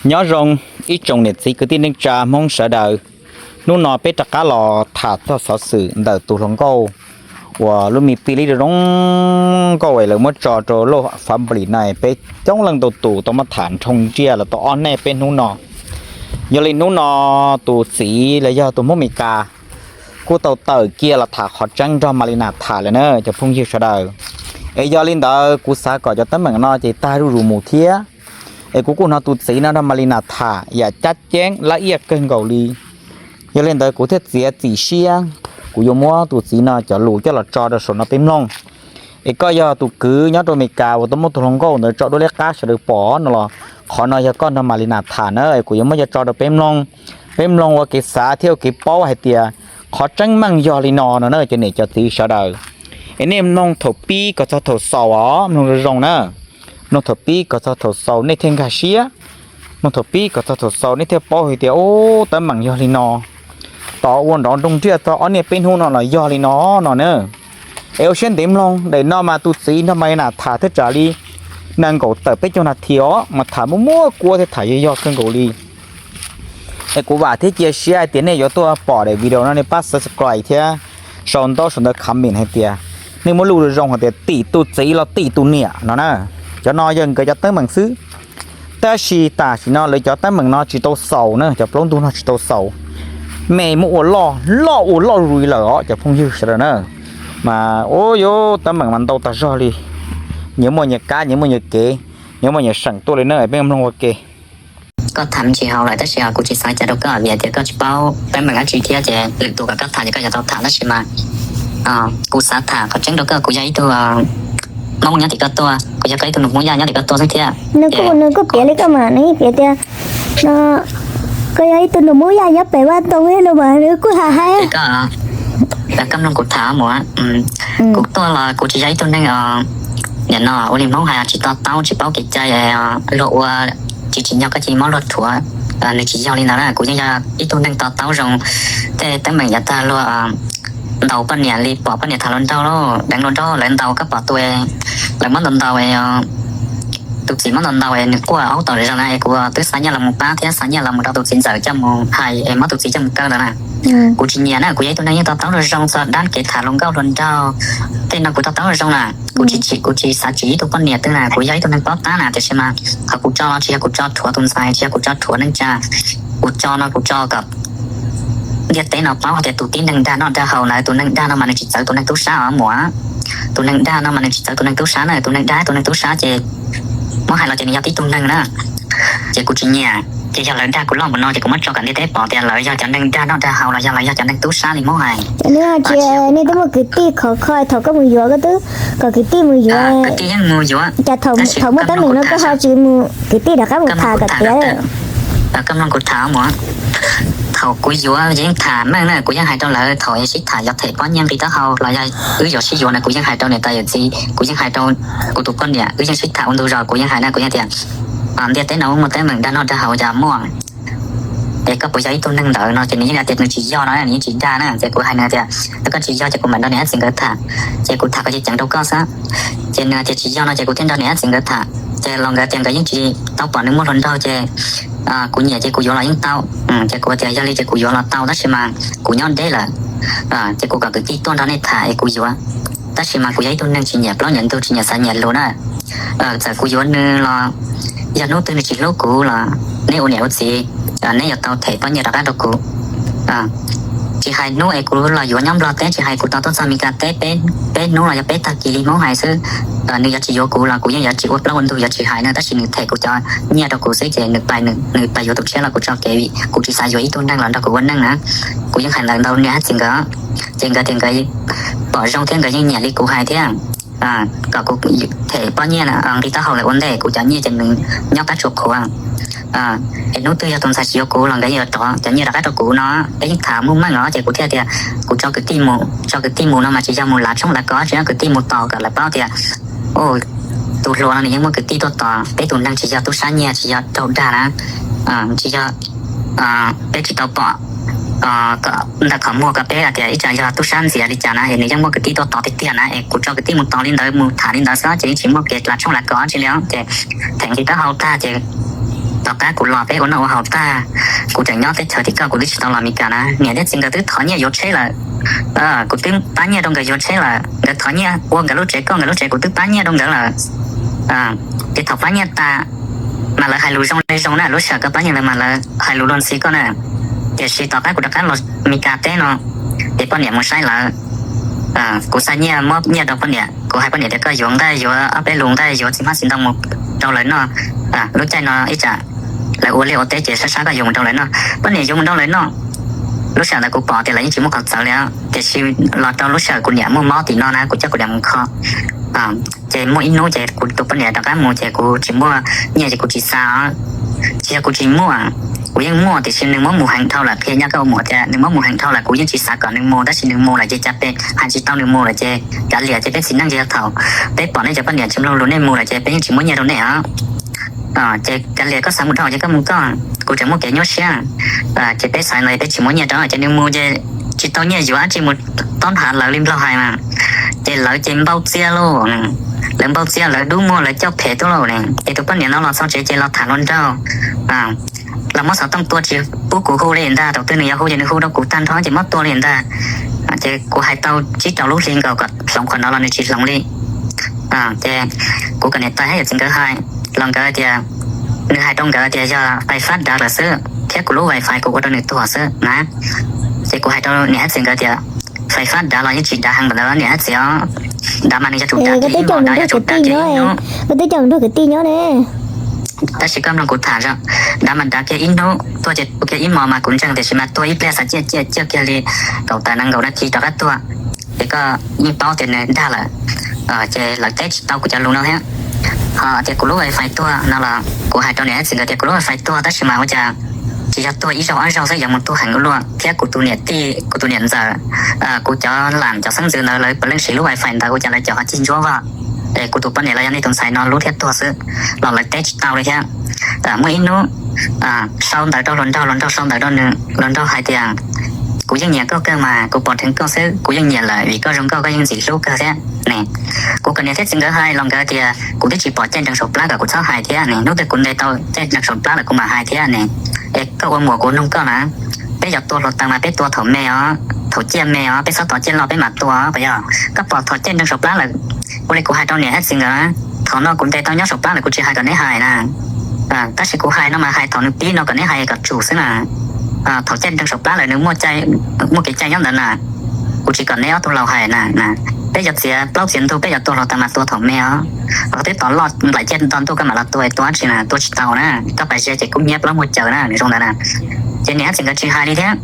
Nyob zoo ib tsoom niam txiv kwv tij neej tsa Hmoob sawv daws. Hnub no peb rov qab los tham txog xov xwm ntawm tus hluas nkauj uas lub me pij lib zoo zoo nkauj es lawv muab tso rau lub fab nplis no, peb coob leej ntau tus tau muab tham nrhoo ntsiaj los tau ob hnub peb hnub no. Yog li hnub no tus txiv los yog tus Hmoob Meskas kuj tau tawm kiag los tham qhov tseeb nrog Malina tham lawm na cov phooj ywg sawv daws. Es yog li ntawd kuv xav kom cov teeb meem no ces tag zuj zus mus thiab. Es kuv kuj hnov tus txiv no nrog Malina tham yam cab ceeb lab iaj kawg nkaus li. Yog li ntawd kuv thiaj txiav txim siab, kuv yuav muab tus txiv no cov lus coj los tso rau saum no peb mloog. Es koj yog tus kwv nyob rau Amelikas uas tau muab tus hluas nkauj ntawd tso duab liab qab sawv daws pom no los, qhov no yog koj nrog Malina tham na, es kuv yuav muab coj tso rau peb mloog. Peb mloog ua kev xav thiab ua kev paub hais tias qhov tseeb meej yog li no no na cov niam cov txiv sawv daws. Es nej mloog thaum pib kom txog thaum xaus os, mloog zoo zoo na. Mloog thaum pib kom txog thaum xaus nej thiaj nkag siab. Mloog thaum pib kom txog thaum xaus nej thiaj paub hais tias ub, teeb meem yog li no. Tos ua nrov nrooj nriaj txog ob niaj peb hnub no los yog li no no na. Es ua siab ntev mloog, daim no mas tus txiv nrog Malina tham thiab tsam li nees nkaum tawm peb caug nas this os, mas tham muaj muaj kuab thiab tham yog yog kawg nkaus li. Es kuv vam thiab cia siab hais tias nej yuav tuaj pom daim video no nej pab subscribe thiab sau ntaub sau ntawv comment hais tias nej muaj lus zoo zoo hais tias tim tus txiv los tim tus niam no na. Cov no yog nkawd cov teeb meem xwb. Tab sis tam sim no lawv cov teeb meem no tsis tau xaus na, cov plaub ntug no tsis tau xaus. Me muab ua loj loj ua loj zus lawm os cov phooj ywg sawv daws na. Mas ua yuav teeb meem mas ntau tas zog li. Nyias muaj nyias kab, nyias muaj nyias kev, nyias muaj nyias seem tuaj li na, peb mloog ua ke. Koj tham tsis haum lawm tab sis kuv tsis xav cas rau koj vim tias koj tsis paub teeb meem dab tsi thiab ces lwm tus kom koj tham ces koj yuav tau tham tab sis mas kuv xav tham qhov tseeb rau koj, kuv yog ib tug Hmoob nyob tim koj tuaj, kuv yog koj ib tug nus Hmoob Yaj nyob tim koj tuaj xwb thiab. Nws kuj piav li koj mas nws piav tias no koj yog ib tug nus Hmoob Yaj nyob pem vaj ntoo no mas nws kuj hais hais. Koj mloog kuv tham mus, kuv tuaj los kuv tsis yog ib tug neeg nim no ua li Hmoob hais tsis to taub tsis paub kev cai, luag ua tsis tsim nyog koj cia li muab luag rhuav. Nws tsis yog li ntawd na, kuv yeej yog ib tug neeg to taub zoo. Tej teeb meem yav tag luag ntaus poj niam li pom poj niam tham hluas nraug, deev hluas nraug lawv ntaus koj pom tus, lawv muab ntaus ntaus, tus txiv muab ntaus ntaus nws quaj aub tom zoo na es kuv twb xa nyiaj los mus pab thiab xa nyiaj los mus rau tus txiv ntxawm coj mus hais es muab tus txiv coj mus kaw ntawd na. Kuv tsis nyiam na, kuv yog ib tug neeg yeej to taub zoo zoo txog dab kev tham hluas nkauj hluas nraug, tej no kuv to taub zoo zoo na. Kuv tsis, kuv tsis xav tsim ib tug poj niam twg na, kuv yog ib tug neeg paub tab na tiam sis mas qhov kuv tso no tsis yog kuv tso rhuav tus ntxhais, tsis yog kuv tso rhuav neej tsa. Kuv tso no kuv tso kom ntiaj teb no paub hais tias tus tib neeg dag noj dag haus ntawd, tus neeg dag no mas nws tsis txawv tus neeg tub sab os muam. Tus neeg dag no mas nws tsis txawv tus neeg tub sab na, tus neeg dag tus neeg tub sab ces muab hais los ces nws yog tib tug neeg na. Ces kuv tsis nyiam, ces yog lawv dag kuv loj npaum no ces kuv muab tso kom ntiaj teb pom tias lawv yog cov neeg dag noj dag haus los yog lawv yog cov neeg tub sab li Hmoob hais. Nej twb muaj kwv tij khov kho thaum koj mus yuav koj twb kom kwv tij mus yuav. Kwv tij yeej mus yuav, cas thaum muaj teeb meem no koj ho tsis mus kwv tij rov qab mus tham kom tiav. Koj mloog kuv tham mus. Thaum kuv yuav yeej tham meej na, kuv yeej hais rau lawv thaum sib tham yog them pob nyiaj nqi taub hau los yog wb yuav sib yuav na, kuv yeej hais rau niam tais yawm txiv, kuv yeej hais rau kuv tus poj niam, wb yeej sib tham ua ntu zos, kuv yeej hais na, kuv yeej tias ntiaj teb no muaj teeb meem dag noj dag haus cas muaj. Es koj puas yog ib tug neeg ntawd no ces nws yeej hais tias nws tsis yog no, nws yeej tsis dag na, ces kuv hais nws tias yog koj tsis yog ces kuv mam nrog niam txiv nkawd tham, ces kuv tham kom ceev ceev rau koj xwb. Ces nws tias tsis yog no ces kuv thiaj nrog niam txiv nkawd tham, ces los nkawd tias nkawd yeej tsis tau pom nws muaj hluas nraug ces kuv nyiam ces kuv yuav los yeej tau. Ces kuv tias yog li ces kuv yuav los tau tab sis mas kuv nyob deb lawm, ces kuv kom kwv tij tuaj nrog nej tham es kuv yuav. Tab sis mas kuv yog ib tug neeg tsis nyiam plaub nyiam ntug, tsis nyiam xav nyiam lus na. Txawm kuv yuav nws los yog hnub twg nws tsis hlub kuv los neb ua niam ua txiv, neb yuav tau them pob nyiaj rov qab rau kuv. Tsis hais hnub es kuv los yuav nyob Nplog teb, tsis hais kuv tau tuaj txog Mes Kas teb peb hnub los yog peb tag kis li Hmoob hais xwb, nws yuav tsis yuav kuv los kuv yeej yuav tsis ua plaub ua ntug, yuav tsis hais na, tab sis nws them kuv cov nyiaj rau kuv xwb ces nws pais, nws pais yuav tus tshiab los kuv tso kev vim kuv tsis xav yuav ib tug neeg los nrog kuv ua neej na. Kuv yeej hais ntawd ntau niam hab txiv nkawd, ces nkawd tias nkawd pom zoo thiab nkawd yeej nyiam li kuv hais thiab, kom kuv them pob nyiaj nqi taub hau lawm ua ntej, kuv cov nyiaj ces nws nyob qab tsuas qhuav. Es hnub twg yog tus ntxhais tsis yuav kuv los nkawd yuav rov cov nyiaj rov qab rau kuv no. Peb yeej tham muaj meej os, ces kuv thiaj tias kuv tso kwv tij mus, tso kwv tij mus no mas tsis yog mus lav tshoob lav kos, tsis yog kwv tij mus tos kom lawv paub tias tus hluas no nws yeej muaj kwv tij tuaj tos. Peb tus neeg tsis yog tub sab nyiag, tsis yog raug dag na, tsis yog peb tsis tau pom kom ntawm qhov muag kom peb tias ib tsam yog tub sab ntxias li cas na, es nws yeej muaj kwv tij tuaj tos tiag tiag na, es kuv tso kwv tij mus tos li ntawd mus tham li ntawd xwb ces yeej tsis muaj kev lav tshoob lav kos tsi li os. Ces them nqi taub hau tag ces tom qab kuv los peb ua noj ua haus tag, kuv tseem nyob teb chaws tim koj, kuv twb tsis tau los Meskas na, niam thiab txiv nkawd twb thov nyiaj yuav tsheb lawm. Kuv twb pab nyiaj rau nkawd yuav tsheb lawm, nkawd thov nyiaj ua nkawd lub tsev koj, nkawd lub tsev kuv twb pab nyiaj rau nkawd lawm. Ces thaum pab nyiaj tas mas lawv hais lus zoo li zoo na, lub sij hawm koj pab nyiaj lawv mas lawv hais lus luag ntxhi koj na. Tiam sis tom qab kuv rov qab los Meskas teb no, ces poj niam mus saib lawv, kuv xa nyiaj, muab nyiaj rau poj niam, kuv hais poj niam tias koj yuav nqaij, yuav ob peb lus nqaij, yuav txiv hmab txiv ntoo mus rau lawv noj. Lub caij no ib tsam lawv ua liaj ua teb ces sab sab koj yuav mus rau lawv noj. Poj niam yuav mus rau lawv noj. Lub sij hawm ntawd kuv pom tias lawv yeej tsis muaj qhov txawv li, tiam sis los rau lub sij hawm kuv niam muaj mob tim no na, kuv coj kuv niam mus kho, ces muaj ib hnub ces kuv tus poj niam rov qab mus ces kuv tsis muaj nyiaj ces kuv tsis xa. Tsis yog kuv tsis muaj, kuv yeej muaj, tiam sis nws muab mus heev dhau lawm, qhia nyob koj ua muam tias nws muab mus heev dhau lawm, kuv yeej tsis xav kom nws mus, tab sis nws mus lawm ces cas pes hais tsis tau, nws mus lawm ces kav liam, ces peb txiv neej ces yog thaum peb pom nej cov poj niam tsis mloog lus, nej mus lawm ces peb yeej tsis muab nyiaj rau nej os. Ces kav liam, koj xav mus dhau ces koj mus koj, kuv tseem muaj kev nyuaj siab. Ces peb xav no peb tsis muab nyiaj rau, ces nws mus ces tsis tau nyiaj yuav dab tsi, mus tob nrhav lawv li Nplog hais mas. Ces lawv ces npau txiaj lauj, lawv npau txiaj, lawv dub muag, lawv coj phem tuaj lauj ne. Ces tus poj niam no los txog tsev ces los tham hluas nraug, los muab xov tooj tua tsis pub kuv hu li ntag, thaum twg nws yuav hu ces nws hu rau kuv tag nrho ces muab tua li ntag. Ces kuv hais tau tsib rau lub hli nkaus kom hloov qhov no los nws tsis hloov li. Ces kuv kom niam tais thiab yawm txiv nkawd hais los nkawd tias, nws hais rau nkawd tias yog fais fab dav lawm xwb thiab kuv lub wifi kuv ua rau nws tuag xwb na. Ces kuv hais rau niam thiab txiv nkawd tias fais fab dav los yeej tsis dav heev ntawd niam thiab txiv os, dav mas nws yog tus dav kiag ib hmos, dav yog tus dav kiag ib hnub. Koj twb coj nrog kwv tij nyob ne. Tab sis koj mloog kuv tham, dav mas dav kiag ib hnub, tuag ces tuag kiag ib hmos mas kuv ntseeg, tiam sis mas tuag ib pliag xav ciaj ciaj ciaj kiag li kaum tawm nees nkaum nas this rov qab tuag, ces koj yeej paub tias nws dag lawm. Ces lawv teb tsis tau kuv cov lus no thiab. Ho tias kuv lub wifi tuag no los kuv hais rau niam thiab txiv nkawd tias kuv lub wifi tuag tab sis mas ua cas tsis yog tuag ib zaug ob zaug xwb, yuav mus tuag heev ua luaj thiab kuv tus niam tij, kuv tus niam ntxawm, kuv cov lam cov xeeb ntxwv ntawd lawv puav leej siv lub wifi ntawd ua cas lawv cov ho cig ntsuab voj. Es kuv tus poj niam los yog nej tus ntxhais no lub thiaj tuag xwb, los lawv teb tsis tau li thiab. Muaj ib hnub sau ntawv rau hluas nraug, hluas nraug sau ntawv rau nws, hluas nraug hais tias kuv yeej nyiam koj kawg mas, kuv pom dheev koj xwb kuv yeej nyiam lawm, vim koj zoo nkauj koj yeej ntxim hlub kawg thiab ne. Kuv kom niam thiab txiv nkawd hais los nkawd tias kuv twb tsis pom caij nrees saum plab kom kuv txhob hais thiab ne, hnub twg kuv ntes tau caij nrees saum plab lawm kuv mam hais thiab ne. Es koj ua muam kuv nug koj na, peb yuav tua hluav taws mas peb tua thaum me os, thaum ciaj me os, peb txhob tos ciaj loj peb mam tua os, puas yog? Koj pom thaum caij nrees saum plab lawm, ua li kuv hais rau niam thiab txiv nkawd, thaum no kuv ntes tau nyob saum plab lawm kuv tsis hais kom neb hais na. Tab sis kuv hais no mas hais thaum nws pib no kom neb hais kom tsum xwb na. Thaum caij nrees saum plab lawm nws muaj kev cai nyob ntawd na, kuv tsis kom neb ob tug laus hais na. Peb yuav txiav plaub txiav ntug, peb yuav tua hluav taws mas tua thaum me os, los twb tos loj nplaim ciaj nto ntuj koj mam los tua, tua dab tsi na, tua tsis tau na, koj pais ze ces kub hnyiab plaub muag caws na, nws zoo ntawd na. Ces niam thiab txiv nkawd tsis hais li thiab.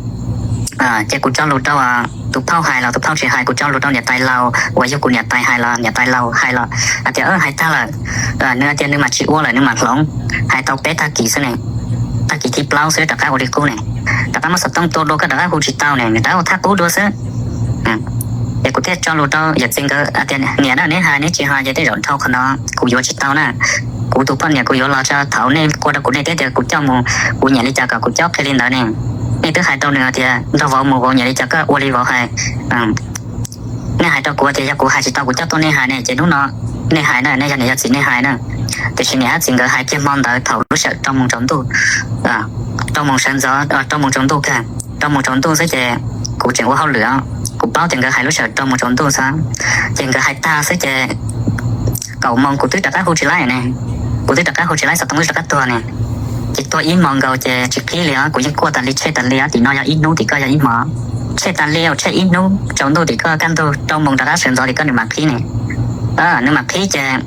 Ces kuv tso lus rau tus phauj hais los tus phauj tsis hais, kuv tso lus rau niam tais laus uas yog kuv niam tais hais los niam tais laus hais los hais tias hais tag lawm, nws hais tias nws mam tsis ua lawm nws mam hloov. Hais tau peb tag kis xwb ne, tag kis thib plaub xwb rov qab ua li qub ne, rov qab muab xov tooj tua dua koj rov qab hu tsis tau ne, nws rov qab ua thaj qub dua xwb. Ces kuv thiaj tso lus rau yawm txiv nkawd tias niam na, neb hais neb tsis hais ces tej zaum dhau qhov no kuv yuav tsis tau na. Kuv tus poj niam kuv yuav los tso thaum nej qua rau kuv, nej thiaj tias kuv coj mus, kuv nyiam li cas kom kuv coj qhia li ntawd ne. Nej twb hais rau nws tias nrog vauv mus, vauv nyiam li cas koj ua li vauv hais. Nej hais rau kuv tias yog kuv hais tsis tau kuv coj tuaj nej hais ne, ces hnub no nej hais na, nej yog niam yog txiv nej hais na. Tiam sis niam thiab txiv nkawd hais kiag hmo ntawd thaum lub sij hawm rau moos tsaus ntuj, rau moos sawv ntxov, rau moos tsaus ntuj kawg, rau moos tsaus ntuj xwb ces kuv tseem ua hauj lwm, kuv paub tias nkawd hais lub sij hawm rau moos tsaus ntuj xwb, ces nkawd hais tag xwb ces kaum moos kuv twb rov qab hu tsis laib ne, kuv twb rov qab hu tsis laib, xov tooj twb rov qab tuag ne. Ces tuag ib hmo nkaus ces tsis qhib li os, kuv yeej kuaj tas li tshej tas li os, tim no yog ib hnub tim koj yog ib hmo, tshej tas li, tshej ib hnub tsaus ntuj tim koj kaj ntug rau moos rov qab sawv ntxov tim koj nws mam qhib ne. Nws mam qhib ces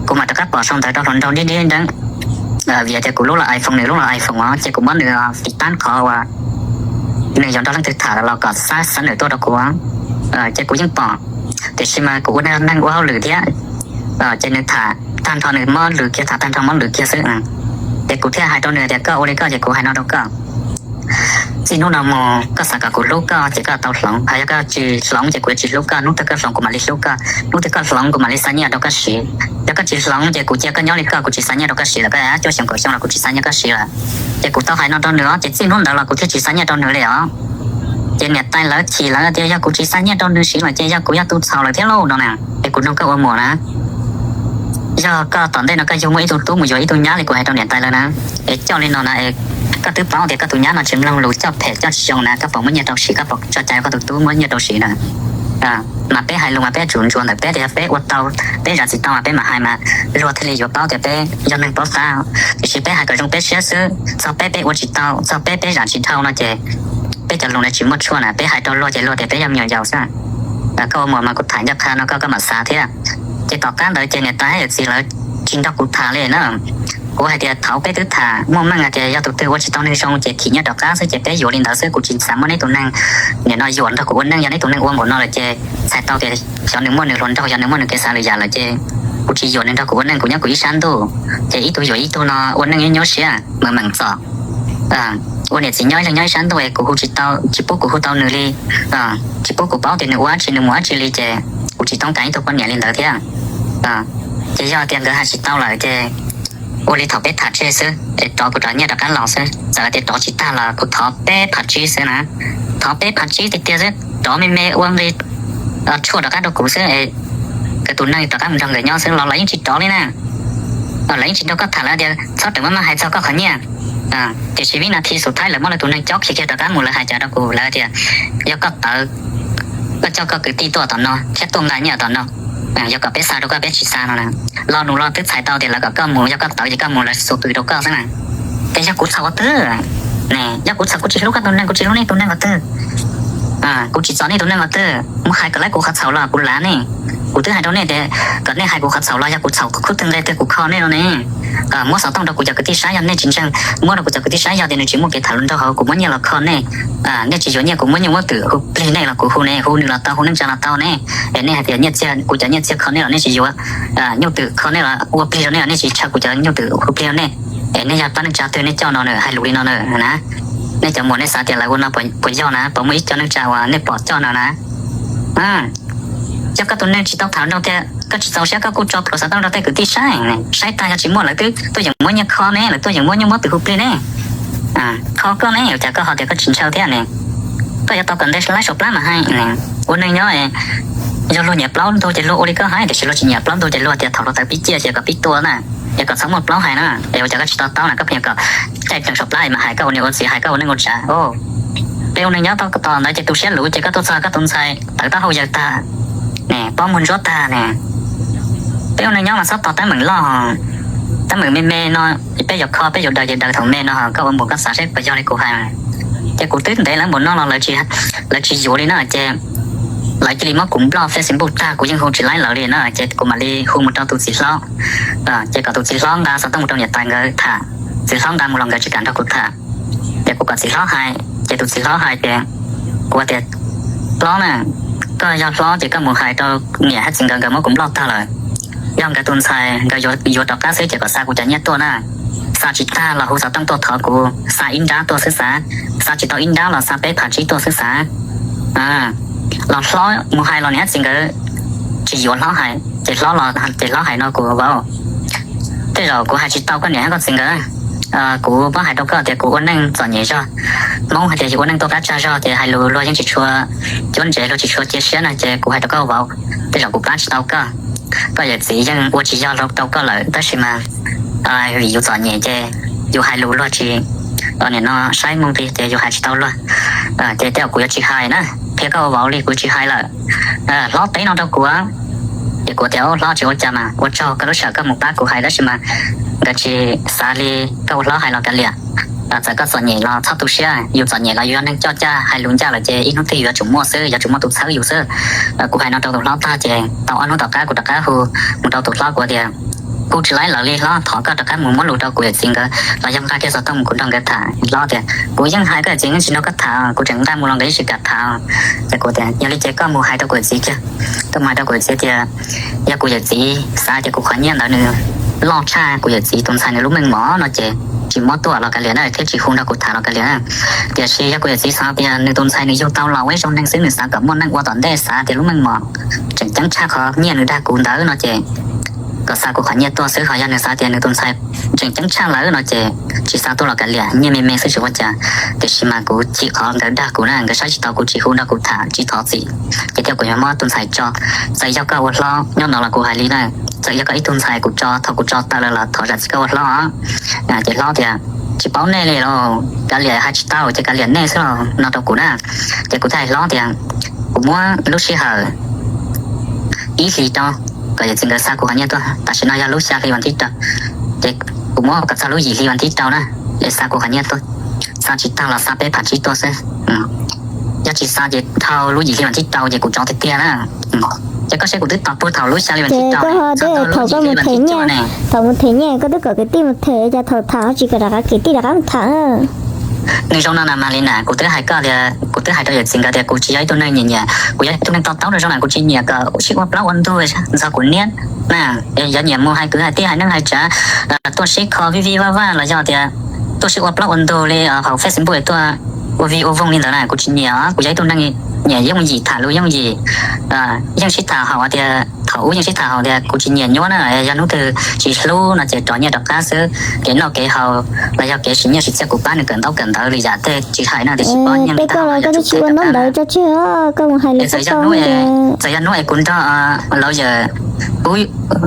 kuv mam rov qab pom sau ntawv rau hluas nraug dib dib nreeb, vim tias kuv lub los iPhone nws lub los iPhone os, ces kuv muab nws tiv tab qhov uas nws yuav nrog leej twg tham los kom xa xov nws tuaj rau kuv. Ces kuv yeej pom, tiam sis mas kuv ua neeg ua hauj lwm thiab, ces nws tham tag nrho nws muab lwm kiag, tham tag nrho muab lwm kiag xwb. Ces kuv thiaj hais rau nws tias koj ua li koj ces kuv hais no rau koj, txij hnub no mus koj xav kom kuv hlub koj ces koj tau hloov, ho yog koj tsis hloov ces kuv yuav tsis hlub koj. Hnub twg koj hloov kuv mam li hlub koj, hnub twg koj hloov kuv mam li xa nyiaj rau koj siv. Yog koj tsis hloov ces kuv cia koj nyob li koj, kuv tsis xa nyiaj rau koj siv lawm, koj cuaj xyoo kaum xyoo los kuv tsis xa nyiaj koj siv lawm. Ces kuv tau hais no rau nws os, ces txij hnub ntawd los kuv thiaj tsis xa nyiaj rau nws li os. Ces niam tais lawv chim lawv tias yog kuv tsis xa nyiaj rau nws siv lawm ces yog kuv yog tus txhaum lawm thiab lauj no na. Ces kuv nug koj ua muam na, Yog koj tom ntej no koj yug muaj ib tug tub mus yuav ib tug nyab li kuv hais rau niam tais lawv na, es coj li no na, koj twb paub tias koj tus nyab no tsis mloog lus, coj phem coj tsis zoo na, koj puas muab nyiaj rau siv, koj puas tso cai koj tus tub muab nyiaj rau siv na? Mas peb hais lus mas peb tsum ntsuas ntawm peb tias yog peb ua tau, peb zam tsis tau mas peb mam hais mas luag thiaj li yuav paub tias peb yog neeg paub tab. Tiam sis peb hais kom zoo peb siab xwb, txog peb peb ua tsis tau, txog peb peb zam tsis dhau no ces peb cov lus no tsis muaj tshuaj na, peb hais rau luag ces luag tias peb yog me nyuam yaus xwb. Koj ua muam mas kuv tham ncaj qha no koj koj mam xav thiab. Ces tom qab ntawd ces niam tais yawm txiv lawv tsis nrog kuv tham li na. Kuv hais tias thaum peb twb tham muaj meej hais tias yog tus twg ua tsis tau neeg zoo ces thim nyiaj rov qab xwb, ces peb yuav li ntawd xwb, kuv tsis xav muab neb tus neeg nim no yuam nrog kuv ua neej, yog neb tus neeg ua npaum no lawm ces txhais tau tias xyov nws muaj nws hluas nraug, xyov nws muaj nws kev xav lwm yam lawm ces kuv tsis yuam nws nrog kuv ua neej, kuv nyob kuv ib sab ntuj. Ces ib tug yuam ib tug no ua neej nyuaj siab meem meem txom. Ua niam txiv nyob ib leeg nyob ib sab ntuj es kuv hu tsis tau, tsis pub kuv hu tau nws li, tsis pub kuv paub tias nws ua dab tsi nws mus dab tsi li ces kuv tsis toob kas ib tug poj niam li ntawd thiab. Ces yog tias nkawd hais tsis tau lawm ces ua li thaum peb tham tseg xwb es rov kuv rov nyiaj rov qab los xwb, txawm tias rov tsis tag los kuv thov peb phav tsib xwb na. Thov peb phav tsib tiag tiag xwb, rov me me ua nqi tshuaj rov qab rau kuv xwb es nkawd tus neeg rov qab mus nrog nkawd nyob xwb los lawv yeej tsis rov li na. Lawv yeej tsis nrog koj tham, lawv tias txhob rawm maj maj hais txog koj qhov nyiaj. Tiam sis vib nas this xub thawj lawv muab lawv tus neeg cob khiav kiag rov qab mus, lawv hais cas rau kuv, lawv tias yog koj tawv, koj coj koj kwv tij tuaj tom no thiab tuaj nqa nyiaj tom no, yog kom peb xa rau koj peb tsis xa no na. Lo lus los twb txhais tau tias lawv kom koj mus, yog koj tawv ces koj mus, lawv xuas qws rau koj xwb na. Ces yog kuv txhaum qhov twg? Yog kuv txhaum, kuv tsis hlub koj tus neeg, kuv tsis hlub nej tus neeg qhov twg? Kuv tsis txom nej tus neeg qhov twg? Mus hais kom lawv kuv qhov txhaum los kuv lav nej. Kuv twb hais rau nej tias kom nej hais kuv qhov txhaum los yog kuv txhaum khub twg nqe twg kuv kho nej no ne. Muab xov tooj rau kuv cov kwv tij saib, yog nej tsis ntseeg, muab rau kuv cov kwv tij saib, yog tias nws tsis muaj kev tham hluas nraug hauv kuv muab nyiaj los kho nej. Nej tsis yuav nyiaj kuv muab nyuj muab twm hu plig nej los kuv hu ne, hu nws los tau, hu neej tsa los tau ne. Es nej hais tias kuv cov nyiaj txiag kho nej los nej tsis yuav, nyuj twm kho nej los ua plig rau nej los nej tsis tshawb kuv cov nyuj twm hu plig rau nej. Es nej yog pab neej tsa twg nej coj no na, hais lus li no na? Nej cov muam nej xav tias lawv ua no puas yog na? Puas muaj ib co neej tsa uas nej pom coj no na? Yog koj tus neeg tsis tau tham hluas nraug tiag, koj tsis txaus siab koj kuj tso pluav xov tooj rau tej kwv tij saib, saib tag yog tsis muaj lawv twb tuaj yeem muab nyiaj kho ne, lawv tuaj yeem muab nyuj muab twm hu plig ne. Kho koj ne, cas koj ho tias koj tsis ntshaw thiab ne? Koj yuav tau kom nte laib saum plab mas hais. Ua neej nyob, yog luag nyiam plaub ntug ces luag ua li koj hais, tiam sis luag tsis nyiam plaub ntug ces luag tias thaum hluav taws pib ciaj ces kom pib tua na, es kom txhob muaj plaub hais na. Es ua cas koj tsis to taub na, koj pheej kom caij plees saum plab mas hais koj ua niam ua txiv, hais koj ua neej ua tsav. Peb ua neej nyob tau tos ntawd ces tu siab luv ces koj tuaj txog koj tus ntxhais tawv taub hau yaws tag ne, pob muag ntsuab tag ne. Peb ua neej nyob mas txhob tos teeb meem loj, teeb meem me me no, peb yuav kho peb yuav daws ces daws thaum me no, koj ua npaum koj xav seb puas yog li kuv hais. Ces kuv twb ntev lawv npaum no los lawv tsis yuav li na, ces lawv cia li muab kuv block Facebook tag, kuv yeej hu tsis laib lawv li na, ces kuv mam li hu mus rau tus txiv hlob. Ces kom tus txiv hlob nqa xov tooj mus rau niam tais nkawd tham, txiv hlob nqa mus los nkawd tsis kam nrog kuv tham. Ces kuv kom txiv hlob hais, ces tus txiv hlob hais ces kuv tias, hlob na, koj yog hlob ces koj mus hais rau niam hab txiv nkawd, nkawd muab kuv block tag lawm. Yog nkawd tus ntxhais nkawd yuav rov qab xwb ces kom xa kuv cov nyiaj tuaj na. Xa tsis tag los hu xov tooj tuaj thov kuv, xa ib nrab tuaj xwb xav, xa tsis tau ib nrab los xa peb phav tsib tuaj xwb xav. Los hlob mus hais los niam hab txiv nkawd tsis yuav hlob hais, ces hlob los ces hlob hais no kuv vauv, tej zaum kuv hais tsis tau koj niam hab koj txiv nkawd. Kuv muab hais rau koj tias kuv ua neej txom nyem zog, Hmoob hais tias yus ua neej tuaj qab tsag zog ces hais lus luag yeej tsis tshua cuab ntsev, luag tsis tshua cia siab na, ces kuv hais rau koj vauv, tej zaum kuv pab tsis tau koj. Koj yawm txiv yeej ua tsis yog rau koj lawm tab sis mas vim yus txom nyem ces yus hais lus luag tsis, nim no saib moo li ces yus hais tsis tau luag. Ces tej zaum kuv yuav tsis hais na, qhia koj ua vauv li kuv tsis hais lawm. Hlob teb no rau kuv, ces kuv tias, hlob tsis ua cas mas ua tsaug koj lub sij hawm koj mus pab kuv hais tab sis mas nkawd tsis xav li koj ua hlob hais los kav liam. Txawm koj txom nyem los txhob tu siab, yus txom nyem los yus yog neeg coj caj hais lus ncaj lawm ces ib hnub twg yuav tsum muaj xwb, yuav tsum muaj tus txhawb yus xwb. Kuv hais no rau tus hlob tag ces tau ob hnub tom qab kuv rov qab hu mus rau tus hlob kuv tias, kuv tsis laib lawv li hlob, thov koj rov qab mus muab lus rau kuv yawm txiv nkawd los yog nqa kiag xov tooj mus kuv nrog nkawd tham. Hlob tias, kuv yeej hais koj yawm txiv yeej tsis nrog koj tham, kuv tseem nqa mus los nkawd yeej tsis kam tham. Ces kuv tias yog li ces koj mus hais rau kuv yawm txiv kiag, koj mus hais rau kuv yawm txiv tias yog kuv yawm txiv xav tias kuv qhov nyiaj ntawd nws loj tshaj kuv yawm txiv tus ntxhais nws lub meej mom no ces tsis muab tuaj los kav liam na, thiab tsis hu nrog kuv tham los kav liam na. Tiam sis yog kuv yawm txiv xav tias nws tus ntxhais nws yug tau los ua ib zaug neeg xwb, nws xav kom muaj neej ua tom ntej, xav tias lub meej mom tseem ceeb tshaj qhov nyiaj nws dag kuv ntawd no ces kom xa kuv qhov nyiaj tuaj xwb. Ho yog nws xav tias nws tus ntxhais tseem ceeb tshaj lawm no ces tsis xav tuaj los kav liam, nyiaj me me xwb tsis ua cas. Tiam sis mas kuv chim qhov nkawd dag kuv na, nkawd saib tsis taus kuv, tsis hu nrog kuv tham, tsis thov txim, ces thiaj kuv yuav muab tus ntxhais tso. Txawm yog koj ua hlob nyob no los kuv hais li na, txawm yog koj ib tug ntxhais kuv tso, thaum kuv tso tawm lawm los thov zam txim koj ua hlob. Ces hlob tias, tsis paub nej li los kav liam, hais tsis tau ces kav liam nej xwb los no rau kuv na. Ces kuv thiaj hais hlob tias, kuv muab lub sij hawm ib hlis rau kom yawm txiv nkawd xa kuv qhov nyiaj tuaj, tam sim no yog lub xya hli vas thib rau, ces kuv muab kom txog lub yim hli vas thib rau na, es xa kuv qhov nyiaj tuaj. Xa tsis tag los xa peb phav tsib tuaj xwb. Yog tsis xa ces dhau lub yim hli vas thib rau ces kuv tso tiag tiag na. Ces koj saib kuv twb tos puag thaum lub xya hli vas thib rau, thaum koj mus them nyiaj, thaum mus them nyiaj koj twb kom kwv tij mus them, cas thaum tham ho tsis kom rov qab kwv tij rov qab mus tham. Nws zoo no na Malina, kuv twb hais koj tias, kuv twb hais rau yawm txiv nkawd tias kuv tsis yog ib tug neeg nyiam nyiam, kuv yog ib tug neeg to taub rau zoo na, kuv tsis nyiam kom sib ua plaub ua ntug ntxog kuv niam na. Yog nyiam mus hais kwv hais tij hais neej hais tsav, tuaj sib kho vij vij vaj vaj los yog tias tuaj sib ua plaub ua ntug li hauv Facebook tuaj ua vij ua voog li ntawd na, kuv tsis nyiam. Kuv yog ib tug neeg nyiam yooj yim, tham lus yooj yim, yeej sib tham hauv tias, thaum ub yeej sib tham hauv tias kuv tsis nyiam nyuaj na, yog hnub twg tsis hlub no ces rov nyiaj rov qab xwb. Kev noj kev haus los yog kev siv nyiaj siv txiaj kuv pab nws kawm ntaub kawm ntawv li yam tej tsis hais no tias tsis paub nyiaj li ntawd, koj twb tsis ua ntaub ntawv tso tseg, koj mus hais lus txog txog txawm yog hnub es kuv nrog lawyer,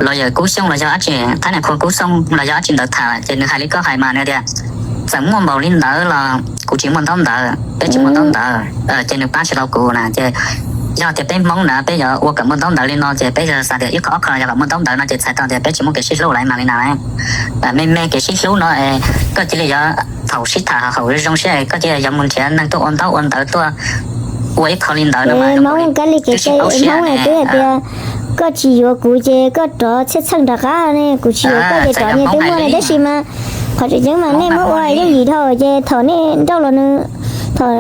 lawyer Kub Xyooj los yog dab tsi, thab niam qhua Kub Xyooj los yog dab tsi ntawd tham ces nws hais li koj hais mas nws tias txawm muaj npaum li ntawd los kuv tsis muaj ntaub ntawv, peb tsis muaj ntaub ntawv, ces nws pab tsis tau kuv na. Ces yog tias peb Hmoob na peb yuav ua kom muaj ntaub ntawv li no ces peb yog xav tias ib qho ob qho yog kom muaj ntaub ntawv no ces txhais tau tias peb tsis muaj kev sib hlub lawm mas li na. Me me kev sib hlub no koj cia li yuav thaum sib tham haum zoo siab koj cia li yuav mus nrhiav neeg tuaj ua ntaub ua ntawv tuaj ua ib qho li ntawd no mas Hmoob kab li kev cai Hmoob twb hais tias koj tsis yuav kuv ces koj rov txhiaj txheej rov qab ne, kuv tsis yuav koj ces rov nyias twb muaj ne. Tab sis mas qhov tseem ceeb mas nej muab ua yooj yim dhau ces thaum nej nrauj los nws, thaum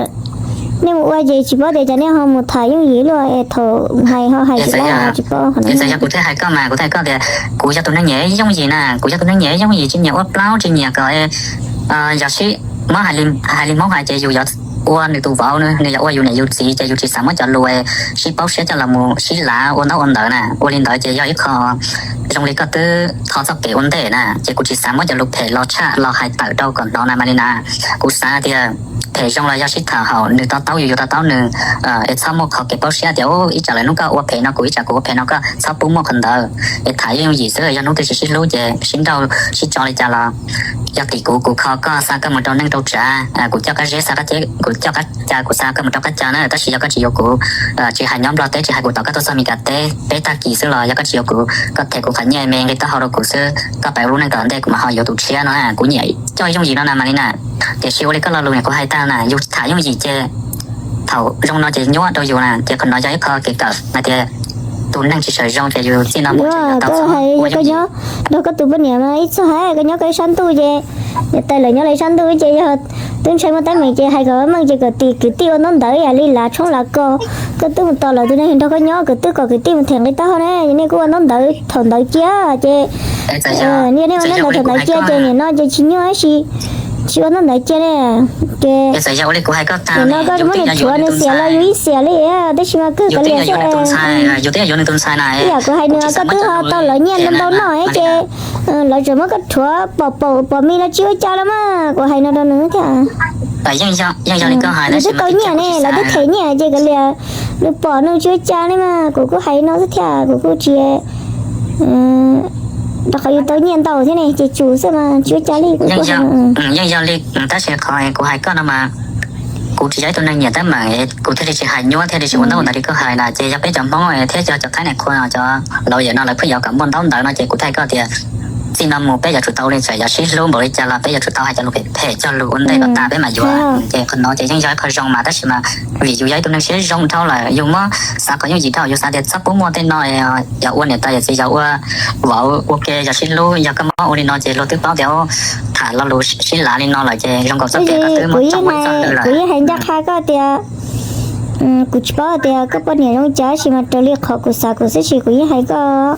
nej mus ua ces tsis paub tias cas nej ho mus tham yooj yim luaj, thaum hais ho hais tsis lab tsis paub. Txawm yog kuv thiaj hais koj mas kuv thiaj hais koj tias kuv yog tus neeg nyiam yooj yim na, kuv yog tus neeg nyiam yooj yim, tsis nyiam ua plaub, tsis nyiam kom yog sib, muab hais li Hmoob hais ces yus yuav ua nws tus vauv, nws yuav ua yus niam yus txiv ces yus tsis xav muab cov lus sib paub siab coj los mus sib lav ua ntaub ua ntawv na. Ua li ntawd ces yog ib qho zoo li koj twb tho txoj kev ua ntej na, ces kuv tsis xav muab cov lus phem los tshaj los hais tawm rau kom hnov na Malina. Kuv xav tias phem zoo los yog sib tham haum, nws to taub yus, yus to taub nws, es txhob muaj qhov kev paub siab tias ib tsam lawm hnub koj ua phem no kuv, ib tsam kuv ua phem no koj, txhob pub muaj qhov ntawd. Es tham yooj yim xwb, yog hnub twg tsis sib hlub ces sib nrauj sib tso li cas los yog tim kuv, kuv kho koj, xa koj mus rau neej rau tsav, kuv coj koj zeb, xa koj, kuv coj koj caw, kuv xa koj mus rau koj caw na. Tab sis yog koj tsis yuav kuv, tsis hais nyob Nplog teb, tsis hais kuv tom koj tuaj txog Mes Kas teb peb tag kis xwb los yog koj tsis yuav kuv, koj them kuv qhov nyiaj me nqi taub hau rau kuv xwb, koj pab ua lub neej tom ntej kuv mam ho yuav tus tshiab no. Kuv nyiam coj yooj yim no na Malina. Tiam sis ua li koj lo lus kuv hais tag na, yus tham yooj yim ces thaum zoo no ces nyuaj rau yus na, ces qhov no yog ib qho kev kawm hais tias tus neeg tsis sawv zoo ces yus txij no mus tseem yuav tau txhob ua yooj yim. Nrog koj tus poj niam mas ib txog hais koj nyob koj ib sab ntuj ces niam tais lawv nyob lawv ib sab ntuj ces yog twb ntshai muaj teeb meem ces hais kom meej ces kom tim kwv tij ua ntaub ntawv ib yam li lav tshoob lav kos. Koj twb mus tos lawv tus neeg nrog koj nyob, kwv tij kom kwv tij mus them nqi taub hau ne, nej kuj ua ntaub ntawv thaum ntawd cia ces yog nej ua ntaub ntawv thaum ntawd cia ces nim no ces tsis nyuaj tab sis tsis ua ntaub ntawv cia ne. Ces nim no koj muab nws rhuav nws xiam los yus ib xiam li, tab sis mas kawg kav liam xwb. Ib yam kuv hais nws koj twb ho tau lawv nyiaj ntau ntau noj ces lawv tseem muab koj rhuav pom paum pom mis los tsis ua cas los mas kuv hais no rau nws thiab. Nws twb tau nyiaj ne, lawv twb them nyiaj ces kav liam, nws pom nws tsis ua cas ne mas kuv kuj hais no xwb thiab kuv kuj tsis, rau qhov yus tau nyiaj ntau thiab ne ces tsum xwb mas tsis ua cas li. Yeej yog li, tab sis qhov kuv hais koj no mas kuv tsis yog ib tug neeg nyiam teeb meem, kuv thiaj li tsis hais nyuaj thiaj li tsis ua ntaub ua ntawv li koj hais na. Ces yog peb cov Hmoob thiab yog cov thaib niam qhua cov laus yawm no lawv pheej yuav kom muaj ntaub ntawv no ces kuv thiaj hais koj tias txij no mus peb yuav tsum tau ua li, txawm yog sib hlub npaum li cas los peb yuav tsum tau hais cov lus phem phem cog lus ua ntej kom tas peb mam yuav. Ces qhov no ces yeej yog ib qho zoo mas tab sis mas vim yus yog ib tug neeg siab zoo dhau lawm yus muab xav qhov yooj yim dhau, yus xav tias txhob pub muaj tej no, yog ua niam tais yawm txiv, yog ua vauv ua ke, yog sib hlub, yog koj muab ua li no ces luag twb paub tias tham lo lus sib lav li no lawm ces zoo nkaus txoj kev koj twb muab tso ua txoj lwm lawm. Kuv yeej hais ncaj qha koj tias kuv tsis paub tias koj poj niam zoo cas sis mas raws li qhov kuv xav kuv xwb sis kuv yeej hais koj,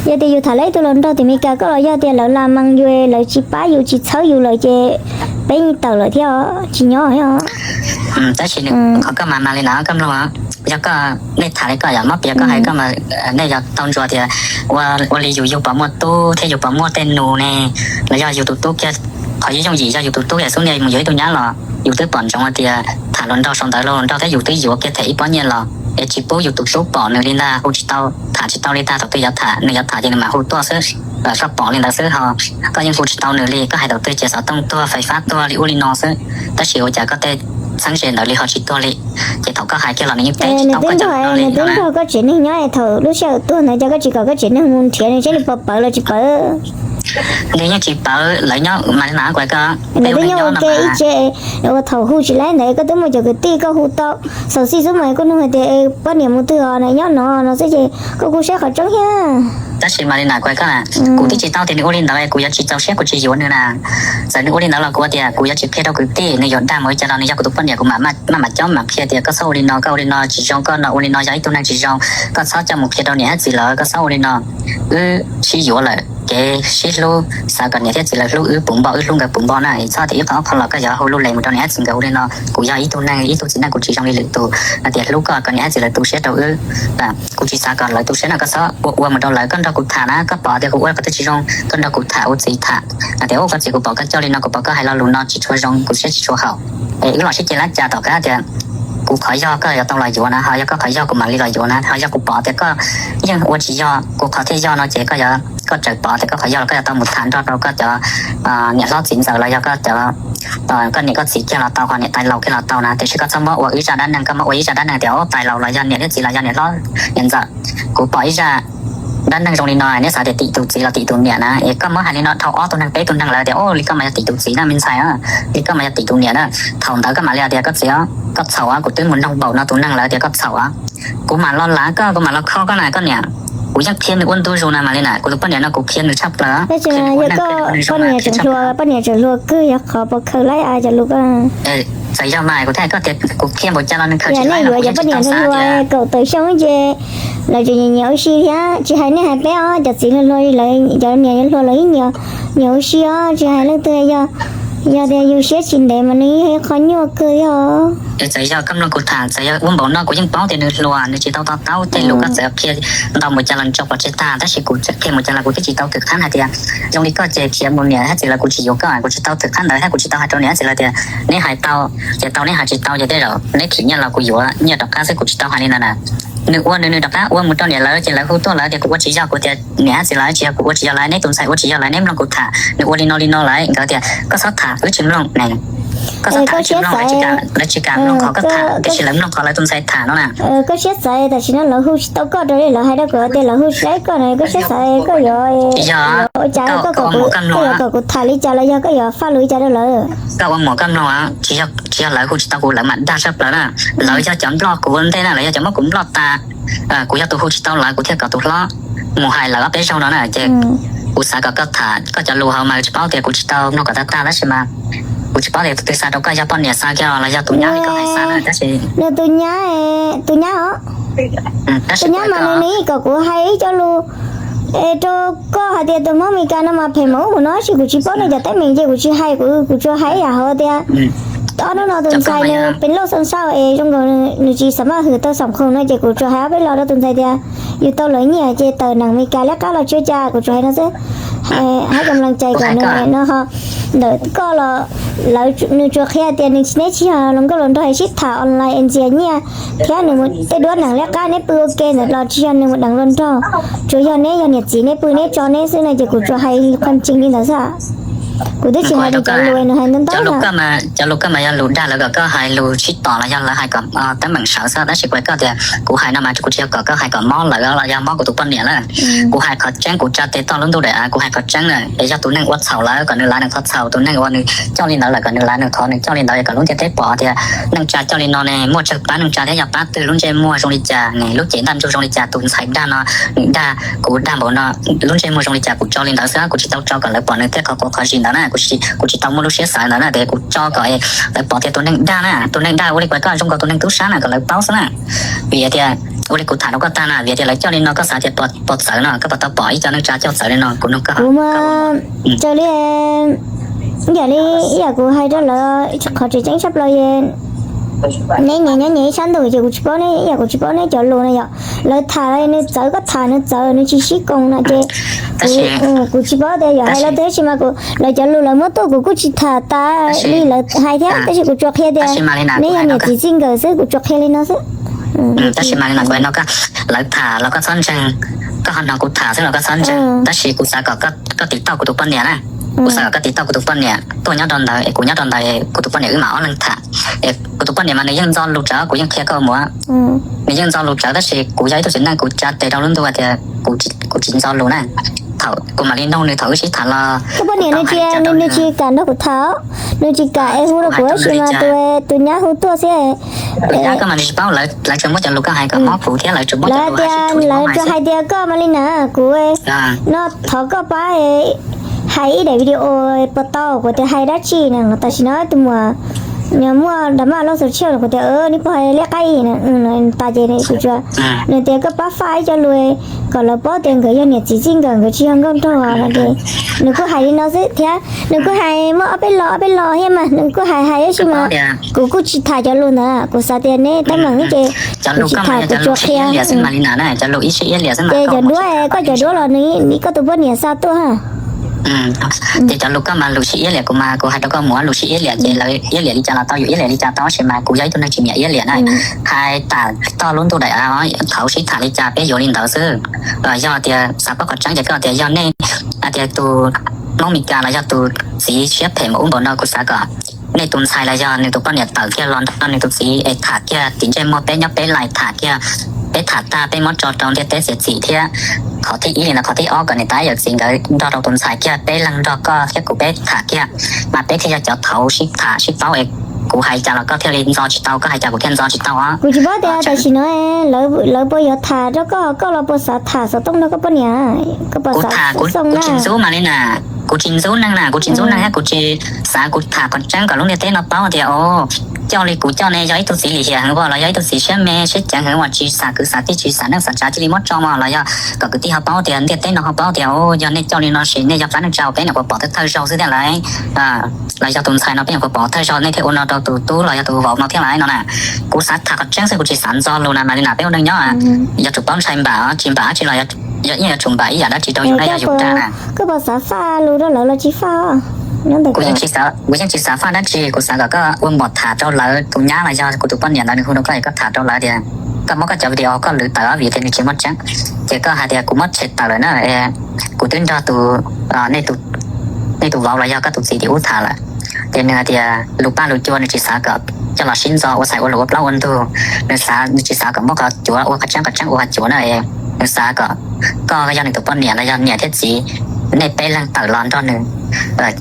yog tias yus tham lawv ib tug hluas nraug tim Mes Kas koj los yog tias lawv lam mees yus, lawv tsis pab yus tsis txhawb yus lawm ces peb yeej tawm lawm thiab tsis nyob thiab. Tab sis qhov koj mas mas li na koj mloog, yog koj, nej tham li koj yog mob piav koj hais koj mas nej yog tau ntsuas tias ua li yus, yus puas muaj tub thiab yus puas muaj tej nus ne, los yog yus tus tub kiag. Qhov yooj yim yog yus tus tub yam xub niag mus yuav ib tug nyab los yus twb pom ntsoov hais tias tham hluas nraug sau ntawv, hluas nraug thiab yus twb yuav kiag them ib pob nyiaj los es tsis pub yus tus tub pom nws li ntag, hu tsis tau, tham tsis tau li ntag. Thaum twg yuav tham, nws yuav tham ces nws mam hu tuaj xwb, soj pom li ntawd xwb ho. Koj yeej hu tsis tau nws li, koj hais thaum twg ces xov tooj tuag, fais fab tuag li ub li no xwb, tab sis ua cas koj tej txheeb ze ntawd li ho tsis tuag li? Ces thaum koj hais kiag los nws yeej teb tsis tau koj cov no li. Nws twb nrog koj tsev neeg nyob, thaum lub sij hawm tuag ntawd cas koj tsis kom koj tsev neeg mus nrhiav nws seb nws puas pawv los tsis pawv? Nws yeej tsis pawv, lawv nyob mas li na kuv hais koj. Nws twb nyob ua ke ib tse, ua thaum hu tsis laib ntawd koj twb muaj cov kwv tij koj hu tau, xauv xij xub mas koj nug hais tias poj niam mus twg os, nyob no no xwb ces koj kuj saib qhov tseeb thiab. Tab sis mas li na kuv hais koj, kuv twb tsis tau tias nws ua li ntawd kuv yuav tsis txaus siab kuv tsis yuav nws na. Txawm nws ua li ntawd los kuv tias kuv yuav tsis qhia rau kwv tij, nws yuav dag mus li cas los nws yog kuv tus poj niam, kuv mam maj mam cob mam qhia tias koj txhob ua li no, koj ua li no tsis zoo, koj no ua li no yog ib tug neeg tsis zoo, koj txhob coj mus qhia rau niam thiab txiv lawv, koj txhob ua li no. Wb sib yuav lawm, kev sib hlub, xav kom niam thiab txiv lawv hlub wb puv npo, wb hlub nkawd puv npo na, txhob tias ib qho ob qho los koj yuav hu lus lus mus rau niam thiab txiv nkawd ua li no. Kuv yog ib tug neeg, ib tug txiv neej, kuv tsis zoo li lwm tus hais tias hlub koj kom niam thiab txiv lawv tu siab rau wb. Kuv tsis xav kom lawv tu siab no, koj txhob ua ua mus rau lawv, koj nrog kuv tham na, koj pom tias kuv ua qhov twg tsis zoo koj nrog kuv tham, ua txiv tham hais tias ua koj txiv, kuv pom koj coj li no, kuv pom koj hais lo lus no tsis tshua zoo, kuv siab tsis tshua haum. Es wb los sib ceg lab cas tom qab tias kuv qhov yog koj yuav tau los yuav na, ho yog koj qhov yog kuv mam li los yuav na, ho yog kuv pom tias koj yeej ua tsis yog, kuv qhov thiaj yog no ces koj yuav, koj txawm pom tias koj qhov yog los koj yuav tau mus tham nrog rau koj cov niam hlob txiv ntxawm los yog koj cov, koj niam koj txiv kiag los tau, ho niam tais laus kiag los tau na, tiam sis koj txhob muab ua ib zaj dab neeg, koj muab ua ib zaj dab neeg tias tais laus los yog niam thiab txiv los yog niam hlob niam ntxawm. Kuv pom ib zaj dab neeg zoo li no, neb xav tias tim tus txiv los tim tus niam na, es koj muab hais li no dhau ob tug neeg peb tug neeg lawm tias o li koj mas yog tim tus txiv na me ntxhais, li koj mas yog tim tus niam na. Thaum ntawd koj mam li hais tias koj txiv, koj txhaum, kuv twb mus noog npaum no tus neeg lawm tias koj txhaum. Kuv mam los lav koj, kuv mam los kho koj na koj niam. Kuv yeej qhia nws ua ntu zus na mam li na, kuv tus poj niam no kuv qhia nws tshaj plaws. Poj niam tseem hluas, poj niam tseem hluas kawg, yog qhov puas khaws laib cov lus koj. Txawm yog mas kuv thiaj hais koj tias kuv qhia npaum cas los nws khaws tsis laib, yuav cov poj niam hluas hluas kaum tawm xyoo ces lawv tseem nyiam ua si thiab, tsis hais nej hais peb os, cov txiv hluas hluas, cov niam hluas los yeej nyiam ua si os, tsis hais leej twg yog, yog tias yus siab tsis ntev mas nws yog ib qho nyuaj kawg thiab os. Txawm yog koj mloog kuv tham, txawm yog ua npaum no kuv yeej paub tias nws hluas, nws tsis tau to taub tej lus koj txawm qhia ntau npaum cas los nws tso pov tseg tag, tab sis kuv txawm qhia npaum cas los kuv twb tsis tau thwm qhab hais tias zoo li koj ces khiav mus niam thiab txiv lawv, kuv tsis yuav koj, kuv tsis tau thwm qhab ntawd thiab kuv tsis tau hais rau niam thiab txiv lawv tias neb hais tau ces tau, neb hais tsis tau ces tej zaum neb khim nyiaj los kuv yuav nyiaj rov qab xwb, kuv tsis tau hais li ntawd na. Nws ua nws, nws rov qab ua mus rau niam lawv ces lawv hu tuaj lawv tias kuv ua tsis yog, kuv tias niam thiab txiv lawv tsis yog kuv ua tsis yog lawv, neb tus ntxhais ua tsis yog lawv, neb mloog kuv tham, nws ua li no li no lawm, nkawd tias koj txhob tham wb tsis mloog ne, koj txhob tham wb tsis mloog, lawv tsis kam mloog qhov koj tham tiam sis lawv mloog qhov lawv tus ntxhais tham no na. Koj siab xaiv, tam sim no lawv hu tsis tau koj rau li lawv hais rau kuv tias lawv hu tsis laib koj na, koj siab xaiv koj yuav, ua cas koj kom kuv tham li cas los yog koj yuav faj lus li cas rau lawv? Koj ua muam koj mloog, tsis yog lawv hu tsis tau kuv, lawv mam dag tshaj plaws na. Lawv yog cov nploj kuv ua ntej na, lawv yog cov muab kuv nploj tas. Kuv yog tus hu tsis tau lawv, kuv thiaj kom tus hlob mus hais lawv ob peb zaug no na ces kuv xav kom koj tham koj cov lus hauv mas tsis paub tias kuv tsis tau mloog kom tag tag tab sis mas kuv tsis paub tias tus twg xa rau koj, yog poj niam xa kiag los yog tus nyab li koj hais xa na tab sis nws tus nyab, tus nyab os, tus nyab mas nws nws kom kuv hais ib co lus es rau koj hais tias tus Hmoob Meskas no mas phem mas ub mus no, tab sis kuv tsis paub nws cov teeb meem ces kuv tsis hais, kuv, kuv tsuas hais ib yam hauv tias ob hnub no tus ntxhais nws peev lauj xoo xauj es zoo nkaus nws tsis xav maj hwm tau xoom khoom no ces kuv tsuas hais ob peb lo rau tus ntxhais tias yus tau lawv nyiaj ces tawm neeg Meskas liab qab los tsis ua cas, kuv tsuas hais no xwb. Hais kom mloog cais kom nws no ho ntawm koj los lawv, nws tsuas qhia tias nws, neb tsis yog hluas nkauj hluas nraug es sib tham online es ntxias nyiaj thiab nws mus tej duab neeg liab qab, neb pw ua ke ntawd los tsis yog nws mus deev hluas nraug, tsuas yog neb yog niam txiv neb pw neb tso neb xwb no ces kuv tsuas hais qhov tseeb li ntawd xwb. Kuv twb tsis hais nws cov lus nws hais ntau ntau. Cov lus koj mas yog lus dag lawv kom koj hais lus sib tom los yog lawv hais kom teeb meem sawv xwb, tab sis kuv hais koj tias kuv hais no mas kuv tsis yog kom koj hais kom mob lawv los yog mob kuv tus poj niam lawm. Kuv hais qhov tseeb, kuv tsa tes toj lub ntuj daim av, kuv hais qhov tseeb na. Es yog tus neeg ua txhaum lawv kom nws lav nws qhov txhaum, tus neeg uas nws coj li ntawd lawm kom nws lav nws qhov nws coj li ntawd, kom lub ntiaj teb pom tias neej tsa coj li no ne, muaj tsawg pab neej tsa thiab yog pab twg, lub ntsej muag zoo li cas ne, lub cev ntaj ntsug zoo li cas, tus ntxhais dag no nws dag kuv dag npaum no, lub ntsej muag zoo li cas, kuv tso li ntawd xwb, kuv tsis tau tso kom lawv pom nws tej qhov quav qhov zis ntawd na, kuv tsis tau muaj lub siab xav ntawd na, ces kuv tso kom lawv pom tias tus neeg dag na, tus neeg dag ua li kuv hais koj zoo nkaus tus neeg tub sab na kom lawv paub xwb na. Vim tias ua li kuv tham rau koj tag na, vim tias lawv coj li no koj xav tias puas txawv no, koj puas tau pom ib co neej tsa coj txawv li no, kuv nug koj. Kuv mas raws li, yam li ib yam kuv hais rau lawv, qhov tseem ceeb tshaj plaws Neb nyias nyob nyias ib sab ntug ces kuv tsis paub neb, yog kuv tsis paub neb cov lus no yom. Lawv tham nws txawv, koj tham nws txawv, nws tsis sib koom no ces kuv tsis paub tias yog hais lawv twg, tab sis mas kuv, lawv cov lus lawv muab tuaj kuv kuj tsis tham tas li lawv hais thiab, tab sis kuv tsuas qhia tias neb yog niam txiv txij nkawm xwb, kuv tsuas qhia li no xwb. Tab sis mas li no kuv hais no, lawv tham los koj txhob ntseeg, koj ho hnov kuv tham xwb los koj txhob ntseeg, tab sis kuv xav kom koj tiv tauj kuv tus poj niam na. Kuv xav kom koj tiv tauj kuv tus poj niam tuaj nyob rau ntawd es kuv nyob rau ntawd es kuv tus poj niam wb mam ob leeg tham. Es kuv tus poj niam mas nws yeej ntxo lus tsawv, kuv yeej qhia koj mus, nws yeej ntxo lus tsawv tab sis kuv yog ib tug txiv neej kuv tsa tes rau lub ntuj tias kuv tsis ntxo lus na. Thaum kuv mam li nug nws thaum wb sib tham los, tus poj niam nws tsis, nws tsis kam nrog kuv tham, nws tsis kam es hu rau kuv tab sis mas tus, tus nyab hu tuaj xwb. Tus nyab koj mas nws tsis paub, lawv tsuas muab cov lus koj hais kom mob kuv thiab lawv tsuas muab cov lus hais tias lawv tsuas hais tias koj mas li na, kuv no thov koj pab hais ib daim video puas tau, kuv tias hais dab tsi na, tam sim no tus muam muaj drama loj xus tshiab los kuv tias neb puas hais liab qab ib na, tas ces kuv tsuas, nws tias koj pab faj ib co lus kom lawv paub tias nkawd yog niam txiv txij nkawm, nkawd tsis yog nkauj nraug no ces nws kuj hais li no xwb thiab nws kuj hais muaj ob peb lo ob peb lo thiab mas nws kuj hais hais tab sis mas kuv kuj tsis tham cov lus ntawd, kuv xav tias neb teeb meem ces kuv tsis tham, kuv tsuas qhia. Ces cov duab, koj cov duab los nws, koj tus poj niam xa tuaj ha. Ces cov lus koj mas lus sib iab liam, kuv mas kuv hais rau koj mus lus sib iab liam ces lawv iab liam li cas los tau, yus iab liam li cas tau, tab sis mas kuv yog ib tug neeg tsis nyiam iab liam na. Hais tas toj lub ntuj daim av, thaum sib tham li cas peb yuav li ntawd xwb. Los yog tias xav paub qhov tseeb ces koj tias yog nej, hais tias tus Hmoob Meskas los yog tus txiv siab phem mus ub npaum no, kuv xav kom nej tus ntxhais los yog nws tus poj niam tawm kiag los nrog nws tus txiv es tham kiag tim ntsej muag, peb nyob peb laim tham kiag, peb tham tag peb muab tso rau ntiaj teb txiav txim thiab. Qhov thib ib li ntawd, qhov thib ob kom niam tais yawm txiv nkawd nrog rau tus ntxhais kiag, peb leeg nrog koj thiab kuv peb tham kiag, mas peb thiaj yog cov thaud sib tham sib paub es kuv hais cas los koj thiaj li ntxo tsis tau, koj hais cas kuv thiaj ntxo tsis tau. Kuv tsis paub tias tam sim no lawv puas yuav tham rau koj, koj los puas xav tham xov tooj nrog koj poj niam? Kuv tham, kuv tsis ntxub mas li na, kuv tsis ntxub neeg na, kuv tsis ntxub neeg thiab kuv tsis xav, kuv tham qhov tseeb kom lub ntiaj teb no paub tias o, coj li kuv coj ne yog ib tug txiv lim hiam heev los yog ib tug txiv siab me siab ceev heev uas tsis xav kwv xav tij, tsis xav neej xav tsav, cia li muab tso mog, los yog kom kwv tij ho paub tias, ntiaj teb no ho paub tias o, yog nej coj li no ces nej yog qab neej tsa uas peb nyuam qhuav pom thawj thawj zaug xwb thiab lauj. Los yog tus ntxhais no peb nyuam qhuav pom thawj zaug, nej thiaj ua no rau tus tub los yog tus vauv no thiab lauj no na. Kuv xav tham qhov tseeb xwb, kuv tsis xav ntxo lus na, mas li na peb ua neej nyob yuav tsum paub ntshai npam, tsis npam dab tsi los yog yeej yuav tsum npam ib yam dab tsi rau yus na, yog yus dag na. Koj puas xav faj lus rau lawv los tsis faj? Kuv yeej tsis xav faj dab tsi, kuv xav kom koj ua npom tham rau lawv tus nyab los yog kuv tus poj niam ntawd nws hu rau koj es koj tham rau lawv tias, koj muab koj cov video koj lwv tawm vim tias nws tsis muaj tseeb, ces koj hais tias kuv muab tshem tawm lawm na, kuv twb nrog tus, nej tus vauv los yog koj tus txiv tim ub tham lawm, ces nws hais tias lus paj lus cua nws tsis xav kom coj los sib ntxo ua txhais ua lus ua plaub ua ntug, nws xav, nws tsis xav kom muab qhov cuav ua qhov tseeb, qhov tseeb ua qhov cuav na. Nws xav kom koj yog nws tus poj niam los yog niam thiab txiv, nej peb leeg tawm los nrog nws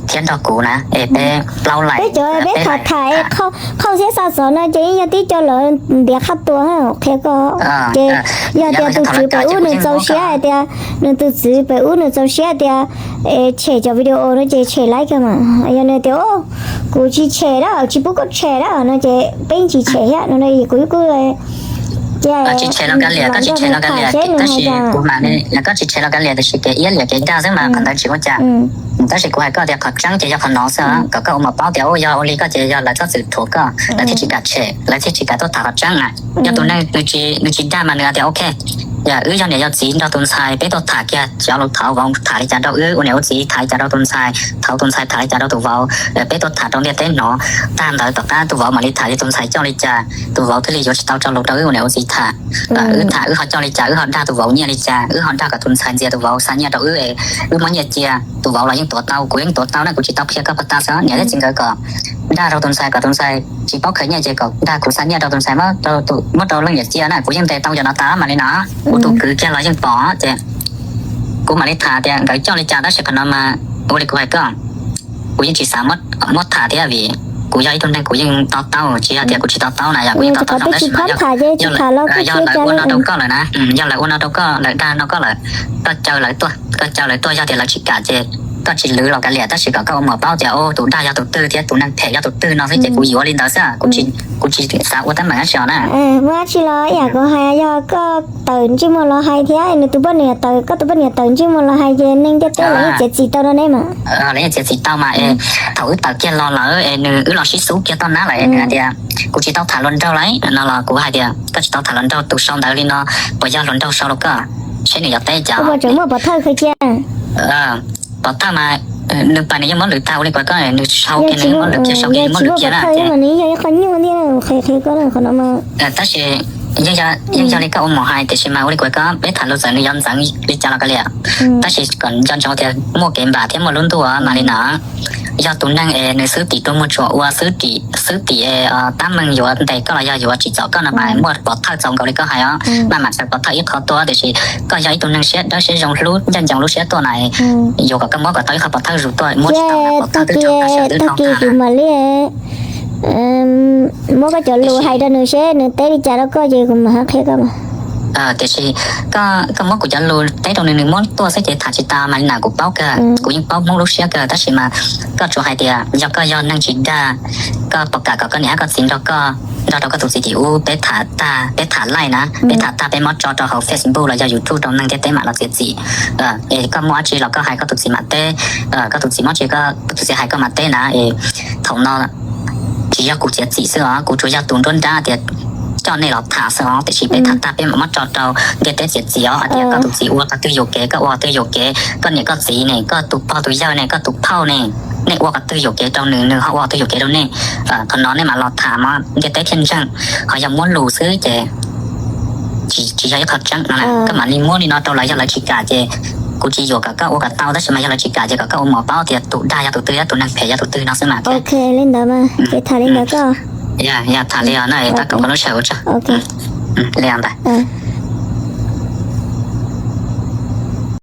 thiab nrog kuv na es peb plaub laim, peb tham tham, qhauj thiab xa xov no ces yeej yog tib co lawv ntiav qhaj tua qhia koj. Ces yog tias tus txiv pem ub nws txaus siab hais tias, nws tus txiv pem ub nws txaus siab tias tshem cov video no ces tshem laib kawg mas. Yog nws tias kuv tsis tshem dab, tsis pub koj tshem dab no ces peb tsis tshem thiab no, kuv kuj tsis tshem los kav liam, koj tsis tshem los kav liam, tab sis kuv mas, koj tsis tshem los kav liam, tab sis kev iab liam kev dag xwb mas qhov ntawd tsis ua cas. Tab sis kuv hais koj tias qhov tseeb ces yog qhov no xwb, kom koj ua mov paub tias yog ua li koj ces yog lawv txhob txwm thuam koj, lawv thiaj tsis kam tshem, lawv thiaj tsis kam tuaj tham qhov tseeb na. Yog tus neeg nws tsis dag mas nws tias ok, yog wb yog niam yog txiv nrog tus ntxhais peb tuaj tham kiag cov lus thaud, vauv tham li cas rau wb, ua niam ua txiv tham li cas rau tus ntxhais, thaud tus ntxhais tham li cas rau tus vauv, peb tuaj tham rau ntiaj teb hnov. Tag ntawd tom qab tus vauv mam li tham tias tus ntxhais coj li cas, tus vauv thiaj li yuav tsis tau tso lus rau wb ua niam ua txiv tham. Wb tham wb ho coj li cas, wb ho dag tus vauv nyiaj li cas, wb ho dag kom tus ntxhais ntxias tus vauv xa nyiaj rau wb es wb muab nyiaj cia, tus vauv los yeej tuav tau, kuv yeej tuav tau na, kuv tsis tau qhia koj puas tas xwb, niam thiab txiv nkawd kom dag rau tus ntxhais kom tus ntxhais tsis paub khwv nyiaj ces kom dag kuv xa nyiaj rau tus ntxhais muab rau leej niam cia na, kuv yeej ntes tau cov no tas mas li no. Kuv tus kwv kiag los yeej pom ces kuv mam li tham tias nkawd coj li cas, tab sis qhov no mas ua li kuv hais koj, kuv yeej tsis xav muab tham thiab vim kuv yog ib tug neeg kuv yeej to taub, tsis yog tias kuv tsis to taub na, yog kuv yeej to taub no tab sis yog lawv ua no rau koj lawm na, yog lawv ua no rau koj, lawv dag no koj lawm, koj caw lawv tuaj, koj caw lawv tuaj, yog tias lawv tsis kam ces koj tsis lwv los kav liam, tab sis kom koj ua mos paub tias tus dag yog tus twg thiab tus neeg phem yog tus twg no xwb ces kuv yuav li ntawd xwb, kuv tsis xav ua teeb meem dab tsi os na. Muaj dab tsi los ib yam kuv hais, yog koj tawm ntsej muag los hais thiab nws tus poj niam tawm, koj tus poj niam tawm ntsej muag los hais ces neeg ntiaj teb los yeej txiav txim tau rau neb mas. Los yeej txiav txim tau mas es thaum wb tawm kiag los lawm es nws, wb los sib xub kiag toj nab lawm es nws hais tias kuv tsis tau tham hluas nraug lawm no los kuv hais tias koj tsis tau tham hluas nraug, tus sau ntawv li no puas yog hluas nraug sau rau koj, seb nws yuav teb cas. Muaj pov thawj kawg cia. Pov thawj mas nws pas nws yeej muab lwm tag ua li kuv koj, nws sau kiag nws yeej muab lwm kiag, sau kiag yeej muab lwm kiag na. Nws yog ib qho nyuaj thiab qhia qhia koj qhov no mas. Tab sis yeej yog li koj ua mos hais, tiam sis mas ua li kuv koj, peb tham lus txawm nws yuav ntxeev li cas los kav liam, tab sis kom nco ntsoov tias muaj kev npam thiab muaj lub ntuj mas li no. Yog tus neeg es nws xwb tim rau muag tsuas ua xwb tim, xwb tim tab meeg yuav ntes koj los yog yuav tsim txom koj no mas muaj pov thawj txaus nkaus li koj hais os. Maj mam txawm pov thawj ib qho tuaj, tiam sis koj yog ib tug neeg siab dawb siab zoo, hlub ncaj ncees lub siab tuaj na, yuav kom koj muab kom tau ib qho pov thawj zus tuaj, muab tsis tau pov thawj twb tsaug tag lawm. Tag kis kuv mam li muab koj cov lus hais rau nws seb nws teb li cas rau koj ces kuv mam hab qhia koj mas. Tiam sis koj muab kuv cov lus teb rau nws, nws muab tuaj xwb ces tham tsis tas mas li na, kuv paub kawg, kuv yeej paub Hmoob lub siab kawg, tab sis mas koj tsuas hais tias yog koj yog neeg tsis dag, koj puas kam kom koj niam hab koj txiv nrog koj, nrog rau koj tus txiv tim ub peb tham tag, peb tham laij na, peb tham tag peb muab tso rau hauv Facebook los yog YouTube rau neeg ntiaj teb mam los txiav txim. Es koj muaj dab tsi los koj hais koj tus txiv mam teb, koj tus txiv muab dab tsi koj tus txiv hais koj mam teb na. Es thaum no tsis yog kuv txiav txim xwb os, kuv tsuas yog tus nruab nrab tias coj nej los tham xwb os, tiam sis peb tham tag peb mam muab tso rau ntiaj teb txiav txim os, hais tias koj tus txiv ua qhov twg yuam kev, koj ua qhov twg yuam kev, koj niam koj txiv ne, koj tus pog tus yawg ne, koj tus phauj ne, nej ua qhov twg yuam kev rau nws, nws ho ua qhov twg yuam kev rau nej. Qhov no nej mam los tham mas ntiaj teb thiaj ntseeg, ho yog muab lus xwb ces tsis yog ib qho tseeb no. Koj mam li muab li no rau lawv, yog lawv tsis kam ces kuv tsis yuam kom koj ua kom tau, tab sis mas yog lawv tsis kam ces kom koj ua mos paub tias tus dag yog tus twg, tus neeg phem yog tus twg no xwb mas. Ok, li ntawd mas ces tham li ntawd koj. Yog tham li no tab kaum lub sij hawm ua tsaug li ntawd.